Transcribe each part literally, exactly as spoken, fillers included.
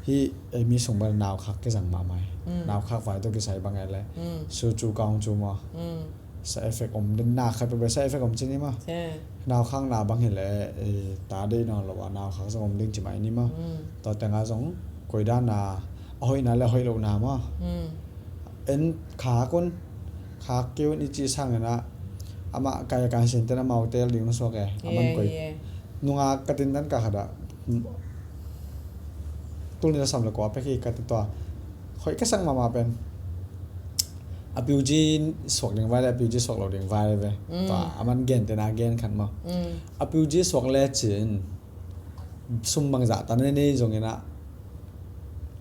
Hih ei mi sung bel naukhak kizang mahmah hi. Naukhak vai tawh kisai bang e le. Su cu kaung cu maw. Side effect om den, na khat peuhpeuh side effect om ci ni maw. Naukhak na bang hi le, eh, ta deih nawn lo a naukhak zong om ding ci mai ni maw. Tua tengah zong koidan a, a hoihna le a hoih lohna maw. En khak un, khak kei un i cih sangin ah, amah kai a kan sin ten amau tel ding suak e. A man koi. Nungak ka tindan ka khat ah, tul nih le sawm le kua pek hi ka ti tua. Hoih ka sak mahmah pen a piuji suak ding vai le a piuji suak lo ding vai ve. Tua a man gen tena gen khat maw. A piuji suak le cin sum bangzah ta nei nei zongin ah,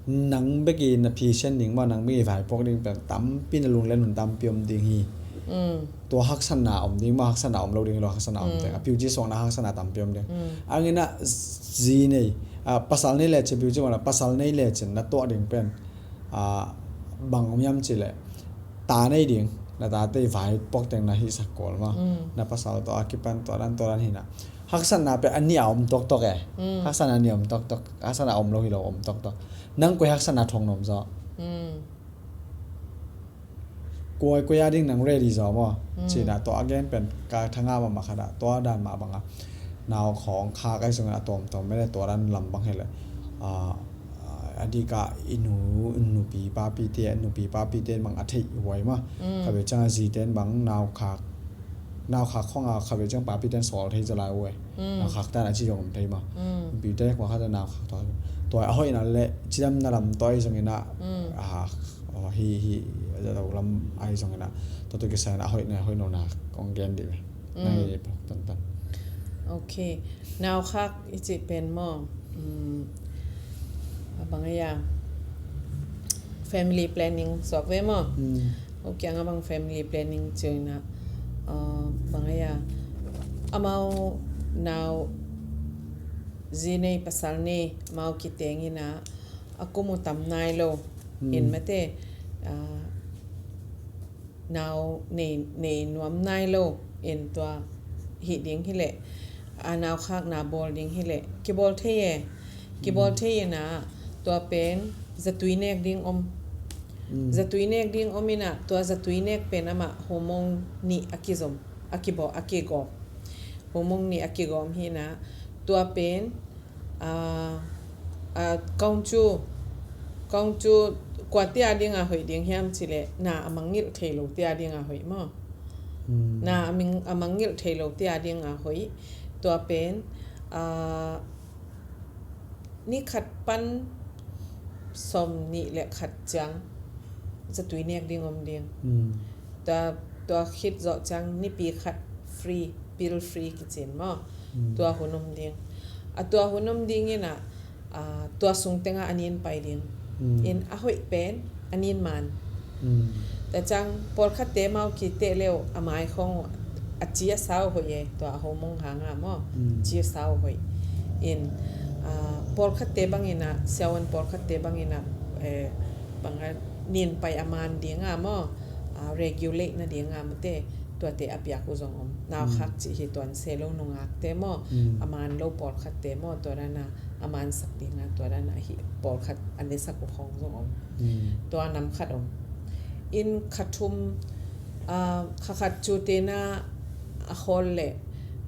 nang bek i na phisian ding maw, nang bek i vaipuak ding pen tampi, na lung le nun tampi om ding hi. Tua haksatna om ding maw, haksatna om lo ding hi lo, haksatna om teng a piuji suakna haksatna tampi om ding. Ang in ah zi nei, ah, pasal nei le cin, piuji mawna pasal nei le cin na tuah ding pen, ah, bang om hiam ci le, ta nei ding, na tate i vaipuak teng na hihsak kawl maw. Na pasal tawh a kipan tua dan tua dan hi na. Haksatna pen a nih a om toktok e. Haksatna a nih a om toktok. Haksatna om lo hi lo, om toktok. Nang koi haksatna thong na om zaw. Koi koi a ding nang ready zaw maw. Cina tua a gen pen ka thanga mahmah khat ah tua dan mah bang a. Nau khawng khak ai zongin a tawmtawm mele tua dan lam bang hi le. Ah, a dika i nu, nupi papi te, nupi papi te bang a theih huai maw. Khabe ciang a zi ten bang nau khak, nau khak khawng a khabe ciang papi ten sawl thei zalai huai. Nau khak tan a ci zong om thei maw. Nupi te kua khat a nau khak tua. Tua a hoihna le cidamna lam tua i zongin ah, ah, hi, hi, a zato lam ai zongin ah. Tua tua kisai na a hoihna, a hoih nona kong gen dih ve. Nang i pok tantan. Ok. Naukhak i cih pen maw. A bang a ia. Family planning suak ve maw. Uk kiang a bang family planning cioi na. A bang a ia. Amau nau zi nei pasal nei amau kiteng in ah a kum uh tam nai lo. In mate. Nau nei, nei nuam nai lo in tua hih ding hi leh, a naukhakna bawl ding hi leh kibawl thei e. Kibawl thei in ah tua pen zatui nek ding om. Zatui nek ding om in ah tua zatui nek pen amah hormone nih a kizom, a kibawl, a kigawm. Hormone nih a kigawm hi in ah tua pen, a, a, kong cu, kong cu kua tia ding a hoih ding hiam ci leh na a mangngilh thei lo tia ding a hoih maw. Na a ming, a mangngilh thei lo tia ding a hoih. Tua pen, a, ni khat pan sawm nih le khat ciang zatui nek ding om ding. Tua, tua khit zawh ciang nipi khat free, pill free kici in maw. Tua hun om ding. A tua hun om ding in ah, a, tua sung tengah a nin pai ding. In a hoih pen a nin man. Tua ciang pawlkhatte mau kiteh leu a mai khawng uh a ci a sau hoih e, tua a hormone hang a maw. Ci a sau hoih. In, a, pawlkhatte bang in ah, siavuan pawlkhatte bang in ah, eh, bang a nin pai a man ding a maw. A, regulate na ding a mate, tuate a piak uh zong om. Naukhak cih hi tuan se lo nungakte maw. A man lo pawlkhatte maw, tua dan a, a mansak ding a, tua dan a hi pawlkhat a nesak uh khawng zong om. Tua nam khat om. In kha thum, a, kha khat cu tena a khawl leh,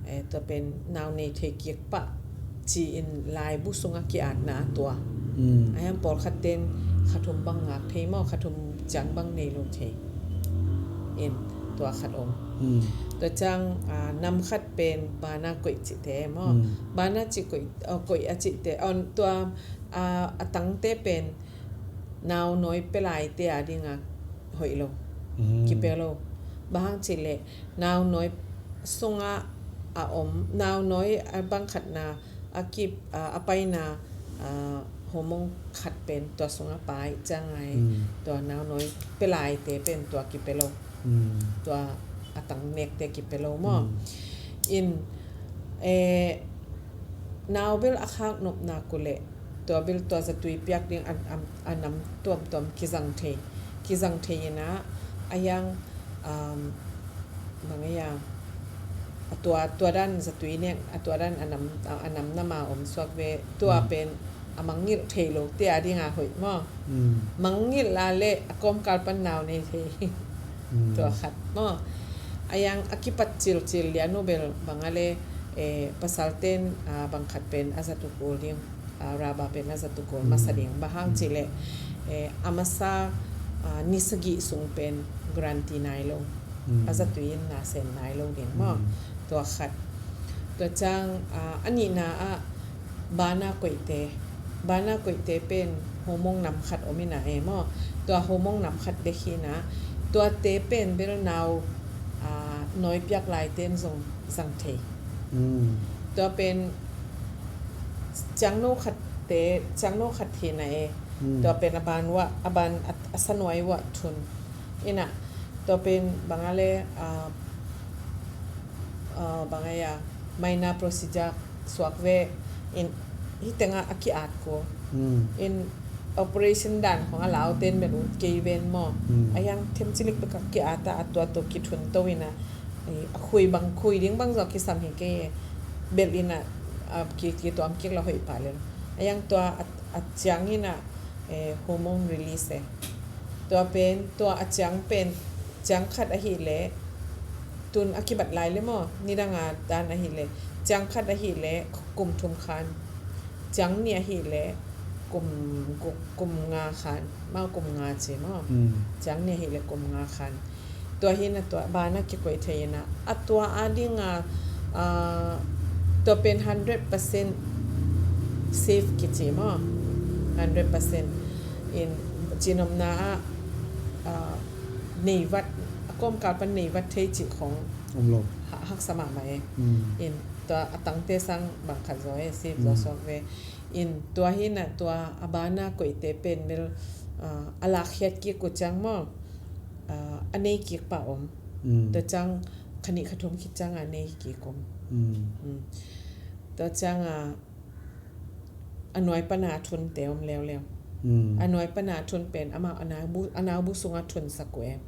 eh, tua pen nau nei thei kik pah ci-in laibu sungah ki-atna a tua. A hiam pawlkhat ten kha thum bang ngak thei maw, kha thum ciang bang nei lo thei. In tua khat om. Tua ciang, a, nam khat pen bana koih cihte maw. Bana cih koih, a, koih a cihte. On tua, a, a tangte pen nau nawi pelaite a dingah hoih lo. Kipia lo. Bang hang cih leh nau nawi sungah a om, nau nawi a bang khatna a kip, a, a paina, a, hormone khat pen tua sungah pai ciang ai. Tua nau nawi pelaite pen tua kipia lo. Tua a tang nekte kipia lo maw. In, eh, nau bel a khak nopna uh leh tua bel tua zatui piak ding a, a, a nam tuamtuam kizang thei. Kizang thei in ah a hiang, um, bang a hiang, a tua, tua dan zatui nek, a tua dan a nam, a, a nam nam a om suak ve. Tua pen a mangngilh thei lo te a dinga hoih maw. Mangngilh a le a kawmkal pan nau nei thei. Tua khat maw. A yang a kipat cilcil lian uh bel bang a le, eh, pasalten, ah, bang khat pen a zat uh kul ding, ah, raba pen a zat uh kul masa ding. Bang hang cih leh, eh, a masa, ah, ni sagih sung pen guarantee nai lo. A zat uh in na sem nai lo ding maw. Tua khat. Tua ciang, ah, a nihna ah bana koihte, bana koihte pen hormone nam khat om ina e maw. Tua hormone nam khat bek hi ina, tuate pen bel nau, ah, nawi piak laiten zong zang thei. Tua pen ciangno khatte, ciangno khat hi ina e. Tua pen a ban uah, a ban a, a sanuai uah thun ina, tua pen bang a le, ah, ah, bang a ia, minor procedure suak ve in, hi tengah a ki-at kul. In operation dan khong a lauten bel ut kei ven maw. A yang themcilik bek a ki-at a, a tua tua kithun to ina, eh, a khui bang, khui ding bang zong kisam hi kei e. Bel ina, ah, ki, kituam kik la hoih pah lel. A yang tua a, a ciang ina, eh, hormone release e. Tua pen, tua a ciang pen, ciang khat ahih leh, tun a kibat lai le maw, nidang a dan ahih leh, ciang khat ahih leh kum thum khan, ciang nih ahih leh kum, kum, kum nga khan, maw kum nga ci maw. Ciang nih ahih leh kum nga khan. Tua hi ina tua bana kikoih thei ina, a tua a dinga, ah, tua pen hundred percent safe kici maw. Hundred percent in cinomna ah, ah, nei vat, a kawmkal pan nei vat thei cih khong om lo. Ha, haksa mahmah e. In tua a tangte sang bang khat zaw e, safe zaw suak ve. In tua hi ina tua a bana koihte pen bel, ah, a lakkhiat kik uh ciang maw, ah, a nei kik pah om. Tua ciang kha nih kha thum khit ciang a nei kik om. Tua ciang a, a nuai pana a thunte om leuleu. A nuai pana a thun pen amah a naubu, a naubu sunga thunsak uh e.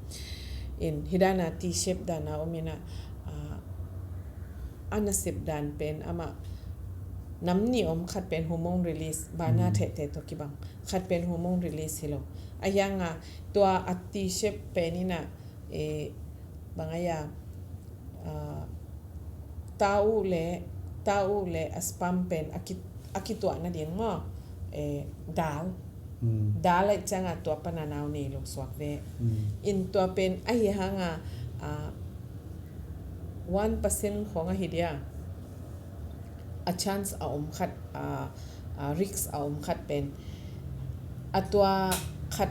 In hi dana T-shape dana om ina, ah, a nasep dan pen amah nam nih om, khat pen hormone release, bana thehteh tawh kibang, khat pen hormone release hi lo. A hianga tua a T-shape pen ina, eh, bang a ia, ah, ta uh le, ta uh le a sperm pen a ki, a kituah nading maw, eh, dal. Dal ahih cianga tua pana nau nei lo suak ve. In tua pen ahi hanga, ah, one percent khong ahi dia, a chance a om khat, a, a risk a om khat pen, a tua khat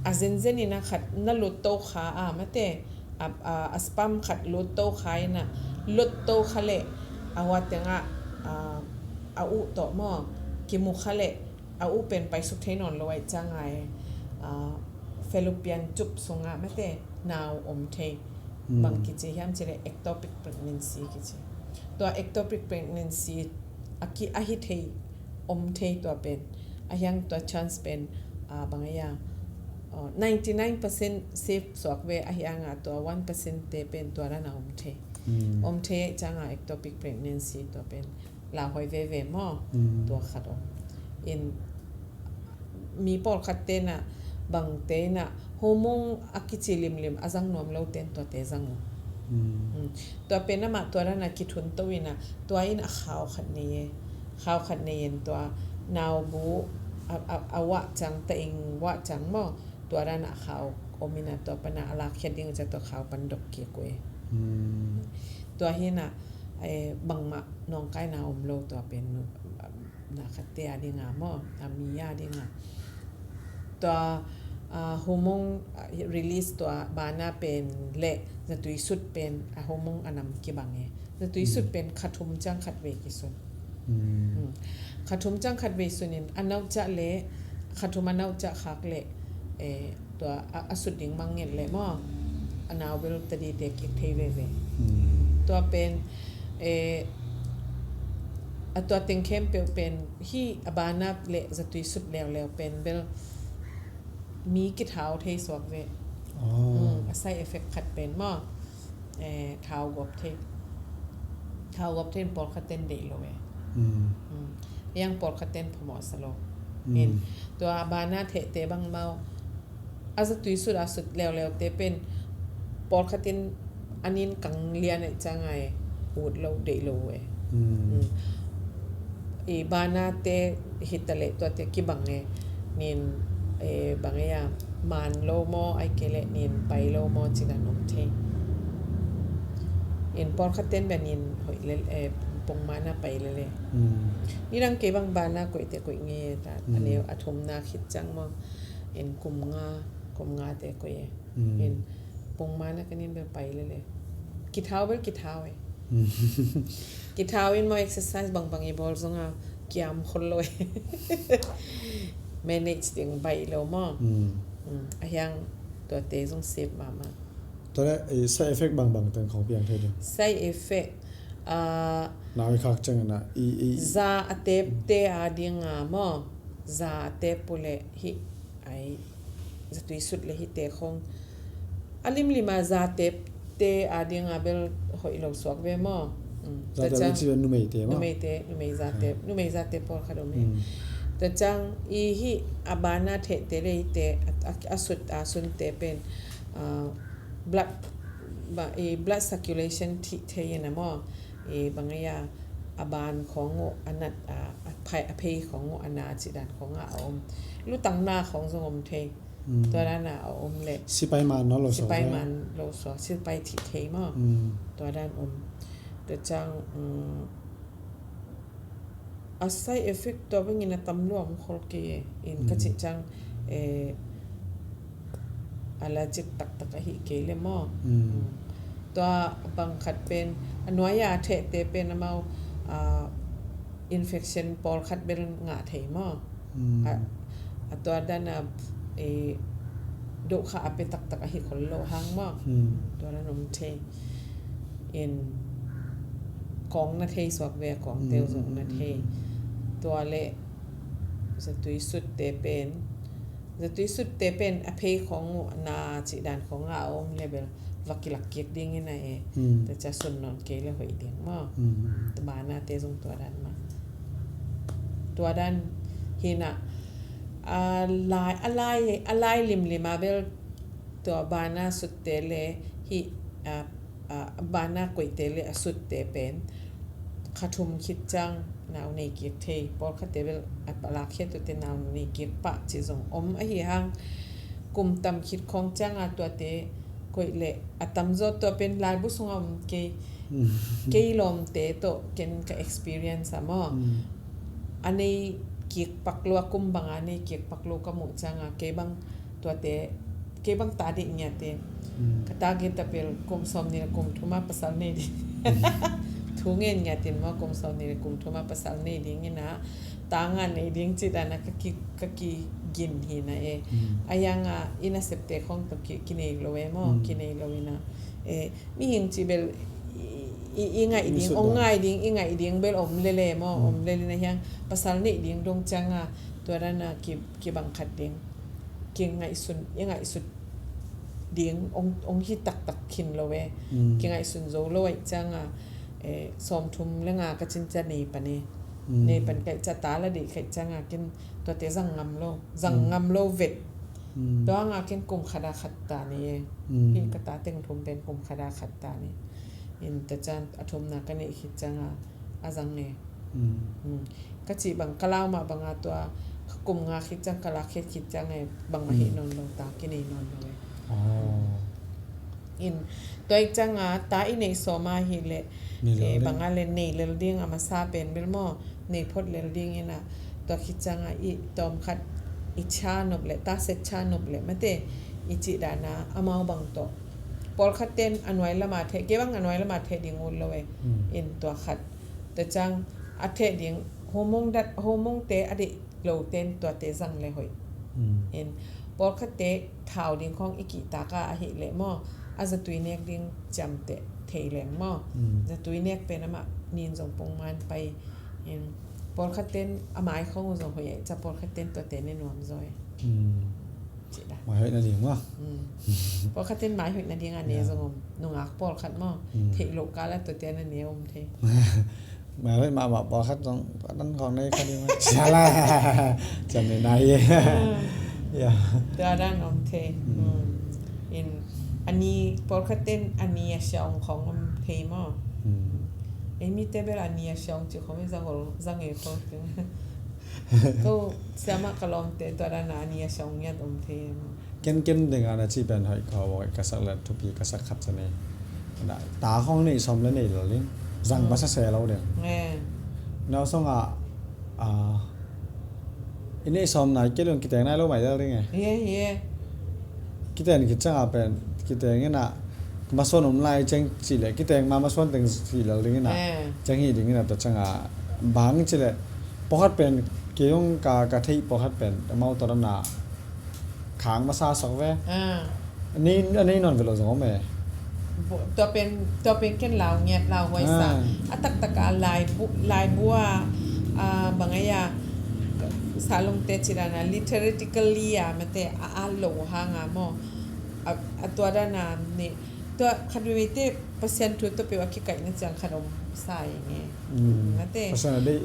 a zenzen ina khat na lut to kha a mate, a, a, a sperm khat lut to kha ina, lut to kha le a hua tengah, a, a uh tawh maw, kimu kha le a uh pen paisuk thei nawn lo ahih cianga e, a, fallopian tube sunga mate nau om thei. Bang kici hiam cih leh ectopic pregnancy kici. Tua ectopic pregnancy a ki, a hi thei, om thei tua pen. A hiang tua chance pen, a, bang a ia, a, ninety nine percent safe suak ve, a hianga tua one percent te pen tua dana om thei. Om thei ahih cianga ectopic pregnancy tua pen lauhuai veve maw. Tua khat om. In mi pawlkhat tena bangte ina hormone a kici limlim a zang nuam lo ten tuate zang uh. Tua pen amah tua dana kithun to ina tua in a khau khat nei e. Khau khat nei in tua naubu a, a, a wah ciang, ta ing wah ciang maw. Tua dana a khau om ina tua pana a lakkhiat ding cia tua khau pan dok kik uh e. Tua hi ina, eh, bangmah nawngkaina om lo tua pen, na khatte a dinga maw, a mi a dinga. Tua, ah, hormone, ah, release tua bana pen le zatui sut pen a hormone a nam kibang e. Zatui sut pen kha thum ciang khat vei kisun. Kha thum ciang khat vei sunin a nauciah le, kha thum a nauciah khak le, eh, tua a, a sut ding mangngilh le maw, a nau bel tadite kik thei veve. Tua pen, eh, a tua teng khempeuh pen hi a bana le zatui sut leuleu pen bel mi kithau thei suak ve. A side effect khat pen maw, eh, thau gop thei. Thau gop thei in pawlkhat ten deih lo e. Yang pawlkhat ten phamawh sa lo. In tua a bana thehte bang mau a zatui sut a sut leuleute pen pawlkhat in a nin kang lian aih cianga e, ut lo, deih lo e. I banate hitaleh tuate kibang e, nin e bang e a, man lo maw, ai kei leh nin pai lo maw, ci dan om thei. In pawlkhat ten bia nin hoih lel e, pongmana pai lel e. Nidang kei bang bana koihte koih ngei e ta, a neu a thumna khit ciang maw, in kum nga, kum ngate koih e. In pongmana ka nin bel pai lel e. Kithau bel kithau e. Kithau in maw, exercise bangbang i bawl zonga kiam khol lo e. Manage ding baih lo maw. A hiang tuate zong sep mahmah. Tua le side effect bangbang teng khong piang thei ding? Side effect, ah, nau i khak ciangin ah i, i za a tepte a dinga maw, za a tep pule hi ai, zatui sut le hite khong a limlima za tepte a dinga bel hoih lo suak ve maw. Za tep le ci bel numeite maw? Numeite, numei za tep, numei za tep pawlkhat om e. Tua ciang i hi a bana thehte le hite a, a, a sut a sunte pen, ah, blood, ba, i blood circulation thih thei in a maw, i bang a, a ban khong uh a nat, a, a phei, a phei khong uh a na cih dan khong a om. Lutang na khong zong om thei. Tua dan a om le sipai man lo suak, sipai man lo suak, sipai thih thei maw. Tua dan om. Tua ciang, a side effect tua bangin a tam lua om khol kei e. In ka cih ciang, eh, allergic taktak ahi kei le maw. Tua bang khat pen a nuai a thehte pen amau, ah, infection pawlkhat bel ngah thei maw. A, a tua dan a, eh, dohkha a pe taktak ahi khol lo hang maw. Tua dan om thei. In kawng na thei suak ve, kawngte uh zong na thei. Tua le zatui sutte pen, zatui sutte pen a phei khong uh na cih dan khong a om le bel va kilak kik ding in a e. Tua cia sun nawn kei le hoih ding maw. Tua banate zong tua dan mah. Tua dan hi na, a lai, a lai, a lai limlim a bel tua bana sutte le hi, a, a, bana koihte le a sutte pen kha thum khit ciang nau nei kik thei. Pawlkhatte bel a lakkhiat tuate nau nei kik pah ci zong om ahi hang, kum tam khit khong cianga tuate koih le a tamzaw tua pen laibu sunga om kei, kei lawmte tawh ken ka experience a maw. A nei kik pak lo a, kum banga nei kik pak lo ka muh cianga kei bang tuate, kei bang ta dih ngiat in. Ka target a pel kum sawm nih le kum thuma pasal nei ding. Thu ngen ngiat in maw, kum sawm nih le kum thuma pasal nei ding ina, ta nga nei ding ci dana ka ki, ka kigin hi na e. A yanga i nasepte khong tawh ki, kinei lo e maw, kinei lo ina. E, mihing ci bel i, i, i ngaih ding, ong ngaih ding, i ngaih ding bel om lele maw, om lele na hiang pasal nei ding dong cianga tua dana ki, kibang khat ding. Kingaihsun, i ngaihsut ding ong, ong hi taktak khin lo e. Kingaihsun zo lo aih cianga, e, sawmthum le nga ka cin cia nei pan e. Nei pan kaih cia ta la deih kaih cianga kin tuate zang ngam lo, zang ngam lo vet. Tua nga kin kum khata khat ta nei e. Hi ka ta teng thum pen kum khata khat ta nei. In ta cian a thumna ka neih khit cianga a zang e. Ka cih bang ka lau mah banga tua kum nga khit ciang ka lak khit khit ciang e, bang mah hi nawn lo, ta kinei nawn lo e. In tua i cianga ta i neih sawma hi le, e, banga le nei lel ding a masa pen bel maw, nei phot lel ding ina, tua khit cianga i tawm khat i cha nop le, ta set cha nop le mate i cih dana amau bang tawh. Pawlkhat ten a nuai lama theh, kei bang a nuai lama theh ding ut lo e. In tua khat. Tua ciang a theh ding, hormone dat, hormone te a deih lo ten tuate zang le hoih. In pawlkhatte thau ding khong i kihtak a ahih leh maw, a zatui nek ding ciamteh thei leng maw. Zatui nek pen amah nin zong pongman pai. In pawlkhat ten a mai khong uh zong hoih aih cia, pawlkhat ten tuate ne nuam zaw e. Mai hoih nading maw? Pawlkhat ten mai hoih nading a ne zong om. Nungak pawlkhat maw, theih loh kala tuate na ne om thei. Mel hoih mahmah pawlkhat zong a dan khawng nei kha ding mah. Siala. Ciam nei nai. Ya. Tua dan om thei. In a ni pawlkhat ten a ni a sia ong khawng om thei maw? Ei mite bel a ni a sia ong ci khawng i zang ol zang ei khawng ting. Ko siamah ka lawmte tua dan a ni a sia ong ngiat om thei maw? Kenken ding a na ci pen hoih kho, hoih ka sak le thupi ka sak khat sa nei. Ta khawng nei sawm le nei lo ding. Zang pasa se lo ding. Nau song a i nei sawm nai kei lo kiteng nai lo mai del ding e. Kiteng khit ciang a pen kiteng in a masuan om lai ciang ci le kiteng ma masuan teng ci lel ding in a ciang hi ding in a ta ciang a bang ci le pawlkhat pen kei hong ka ka theih pawlkhat pen amau tawh dan a khang masa sak ve. A nei a nei nawn ve lo zong om e. Tua pen tua pen ken lau ngiat lau huai sa a taktak a laibu laibu a bang a ya salungte ci dan a literally a mate a a lo hang a maw? A tua dan a ni tua khat veivei te Pasian thu tua peuh a kikaihna ciang khat om sa ing e. Mate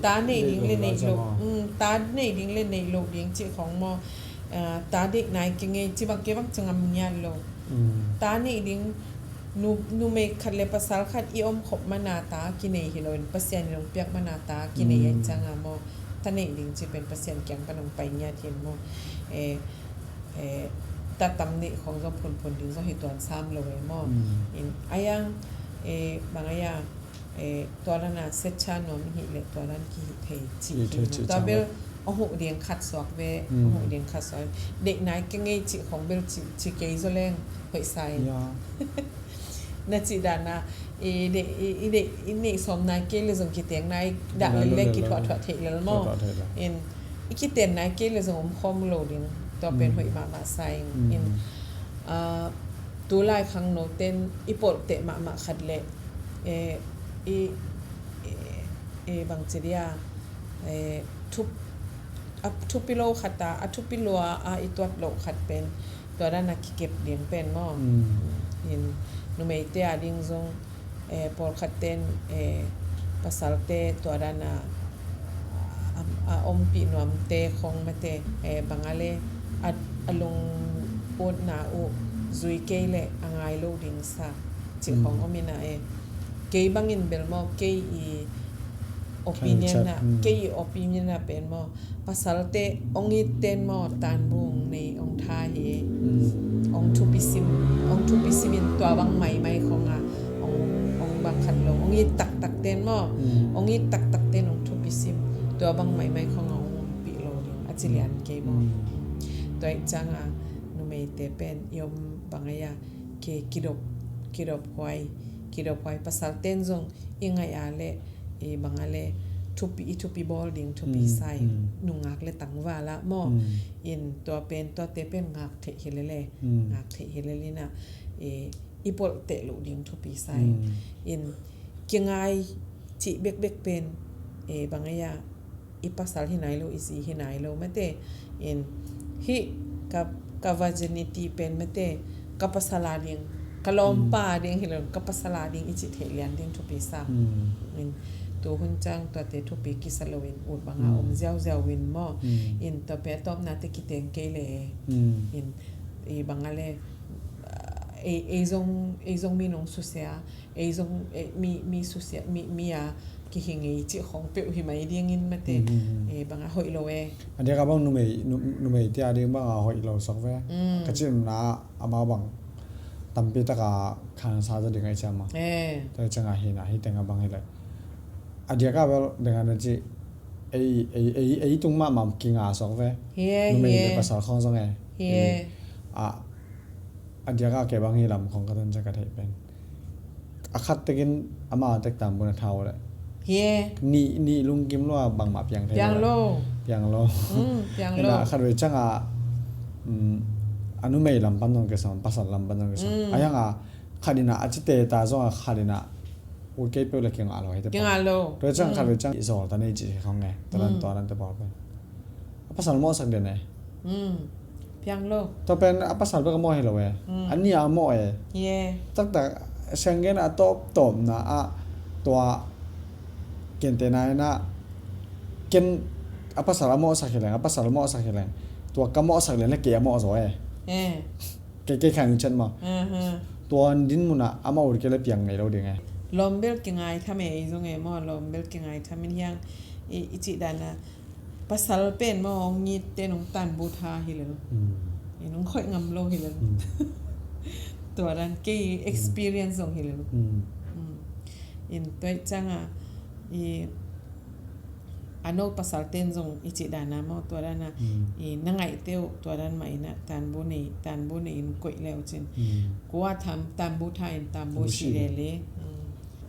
ta nei ding le nei lo ta nei ding le nei lo ding cih khawng maw? Ta deih nai kei ngei ci bang kei bang ciang a mi ngiat lo. Ta nei ding numei khat le pasal khat i om khop mana ta kinei hi lo in Pasian in hong piak mana ta kinei a ciang a maw? Ta nei ding ci pen Pasian kiang pan hong pai ngiat hi maw? Ta tam nih khawng zong phunphun ding zong hi tuan sam lo e maw? In a yang bang a ya tua dan a setcha nuam hi le tua dan kihi thei cih hi na tua bel a huh ding khat suak ve a huh ding khat suak deih nai kei ngei cih khawng bel ci kei zaw leng hoih sa in. Na cih dan a i deih i deih i neih sawm nai kei le zong kiteng nai dah lel le kithuahthuah theih lel maw? In i kiten nai kei le zong om khawm lo ding tua pen hoih mahmah sa in. In tu lai khangno ten i polhteh mahmah khat le i bangci dia thup a thupi lo khat a a thupi lua a i tuat lo khat pen tua dan a kikep ding pen maw? In numeite a ding zong pawlkhat ten pasalte tua dan a a ompih nuamte khawng mate bang a le a lung utna uh zui kei le a ngai lo ding sa cih khawng om in a e. Kei bangin bel maw kei i opinion a kei i opinion a pen maw? Pasalte ong it ten maw tanbung nei ong tha hi. Ong thupi sim ong thupi sim in tua bang maimai khong a ong ong bang khat lo ong it taktak ten maw? Ong it taktak ten ong thupi sim tua bang maimai khong a ong ompih lo ding a ci lian kei maw? Tua ih ciang a numeite pen i om bang a ya kei kidop kidop huai kidop huai pasal ten zong i ngaih a le i bang a le thupi i thupi bawl ding thupi sa i nungak le tangval ah maw? In tua pen tuate pen ngak theih hi lele ngak theih hi lele na i polhteh loh ding thupi sa i in kingai cih bekbek pen bang a ya i pasal hi nai lo i zi hi nai lo mate in hih ka ka virginity pen mate ka pasal a ding ka lawmpa a ding hi lo ka pasal a ding i cih theih lian ding thupi sa in tu hun ciang tuate thupi kisa lo in ut banga om ziauziau in maw in tua pen a tawpna te kiteng kei le in i banga le ei zong ei zong mi nong susia ei zong mi mi susia mi mi a kihi ngei cih khong peuh hi mai dingin mate banga hoih lo e. A diak a bang numei numei tia ding banga hoih lo sok ve ka cihna amau bang tampi taka khansa za ding ai ciama tua cianga hina hi tenga bang hi le a diak a bel denga na ci ei ei ei ei tung mahmah kinga sok ve numei le pasal khong zong e a a diak a ke bang hi lam khong ka tun ciang ka theih pen a khat tekin ama tek tam bun a thau le hi ni ni lungkim lo a bangmah piang thei piang lo piang lo piang lo a khat ve cianga a numei lam pan zong ke sam pasal lam pan zong ke sam a yang a khat ina a cite ta zong a khat ina ut kei peuh le kinga lo hei te kinga lo tua ciang khat ve ciang i zol ta nei ci khong nge ta lan tua lan te pawl pen a pasal mawh sak den e piang lo tua pen a pasal bek a mawh hi lo e a nia a mawh e taktak sianggen a tawp tawpna a tua Ken te na ina, ken a pasal a mawhsak hi leng, a pasal a mawhsak hi leng, tua ka mawhsak leng le kei a mawh zaw e. Eh. Kei, kei khang chat ma. Aha. Tua din muna ama ur ke le piang ngei lo ding e. Lawm bel kingai tham e, i zong e maw, lawm bel kingai tham in hiang i, i cih dana pasal pen maw, hong it te nong tanbu tha hi lel. Mm. I nong khoih ngam lo hi lel. Mm. Tua dan kei experience zong hi lel. Mm. Mm. In tua i canga i a no pasal ten zong i cih dana maw, tua dana, mm, i na ngaihte uh tua dan mah ina tanbu nei, tanbu nei in koih leu cin. Mm. Kua tanbu tha in tanbu si lele. Mm.